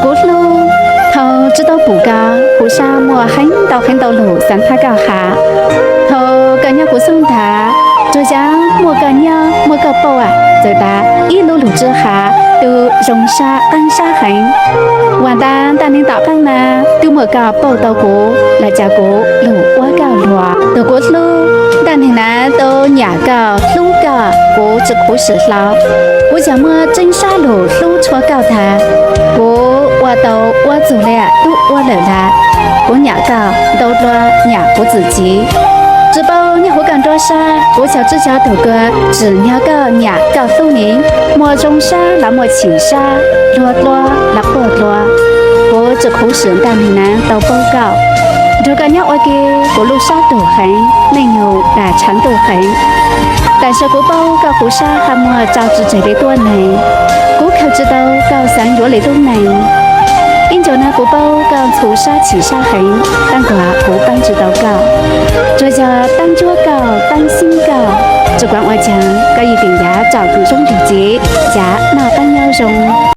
Kuv hlub, thaum tsis tau pum koj, kuv sab muaj heev ntau heev ntau lus xaav hab koj has. Thaum koj nyob kuv xub ntag, tsuas yog muaj koj nyob muaj koj pauj, txawm tas ib lub lug tsw has, tub zoo sab qaab sab heev. Ua ntag ntaj neeg tom qaab na, tub muaj koj pauj tau kuv, los cas kuv lug ua koj luag. Tug kuv hlub, ntaj neeg na tub nyam koj hlub koj, kuv tsi khuv sim hlo. Kuv yog muaj tseeb sab lug hlub tshua koj tag, kuv ua tau ua txug le tub ua lawm ntag. Kuv nyam koj ntau dlua nyam kuv txwm civ. Tsi paub nyob huv koj nruab sab, kuv xyaum tsi xyaum tug kua, tsim nyog koj nyam koj hlub nev, muaj zoo sab los muaj chim sab, dlua dlua los quaj dlua. Kuv tsi khuv sim ntaj neeg na tau paub koj. Nrug koj nyob ua ke, kuv lub sab tug heev, neej nyoog dag tshaav ntuj heev. Tam sim kuv paub koj huv sab hab muaj tsau tsi tseg le tuab neeg. Kuv khaws tsi tau koj xaav yuav le lub neeg. Ib ncaus na kuv paub koj ntxhov sab chim sab heev, tab nkaus kuv paab tsi tau koj. Tsuas yog paab ntsuab koj, paab xib koj, tsi kuav ua caag koj yeej teem yav tsom kws zoob ntug txiv, yav noj qaab nyob zoo.